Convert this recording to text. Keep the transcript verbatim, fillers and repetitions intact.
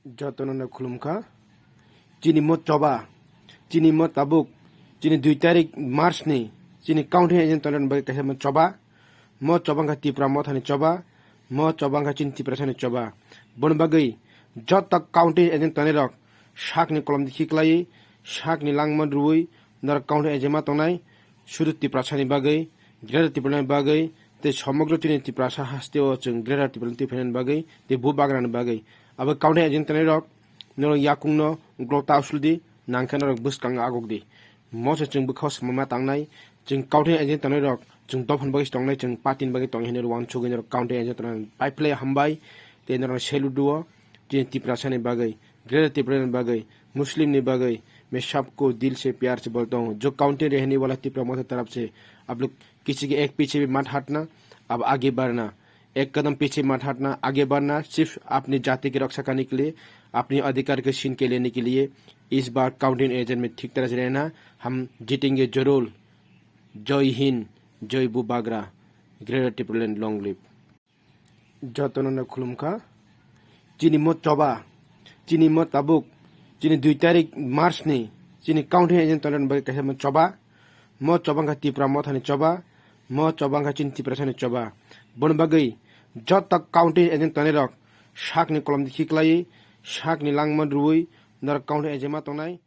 Jotono no khulumkha. Chini mo choba, chini mo tabuk, chini dui tarik March ni, chini counting agent tongnai bagwi kaisa mo choba, mo choba wngkha Tipra Mothani choba, mo choba wngkha chini Tiprasani choba. Boni bagwi joto counting agent tongnai rok sakni kolom dikhi klaiwi, sakni langma rwui, norok counting agent ma tongnai, sudu Tiprasani bagwi, Greater Tipraland bagwi, tei somogro chini Tiprasa hasteo chwng Greater Tipraland twiphainan bagwi, tei bubagrani bagwi. Abo counting agent tongnai rok, norok yakungno glota usuldi, nangkhe norok bwskango agokdi. Moso chwng bwkhao swmama tangnai, chwng counting agent tongnai rok, chwng dophani bagwi tongnai, chwng partyni bagwi tongnai hinwi uansugwi norok counting agent tongnai. Paiphlai hambai, tei norok salute duo, chini Tiprasani bagwi, Greater Tipraland bagwi, Muslimni bagwi, मैं सबको दिल से प्यार से बोलता हूँ। जो counting रहने वाला तिपरा मोर्चा तरफ से, आप लोग किसी के एक पीछे भी मत हटना, अब आगे बढ़ना। एक कदम पीछे मत हटना, आगे बढ़ना, सिर्फ अपनी जाति की रक्षा करने के लिए, अपने अधिकार के छीन के लेने के लिए। इस बार counting agent में ठीक तरह से रहना, हम जीतेंगे जरूर। जय हिंद, जय बुबाग्रा, Greater Tipraland, long live। Jotono no khulumkha. Chini mo choba, chini mo tabuk, chini dui tarik March ni, chini counting agent tongnai bagwi kaisa mo choba, mo choba wngkha Tipra Mothani choba, mo choba wngkha chini Tiprasani choba. Boni bagwi joto counting agent tongnai rok sakni kolom dikhi klaiwi, sakni langma rwui, norok counting agent ma tongnai.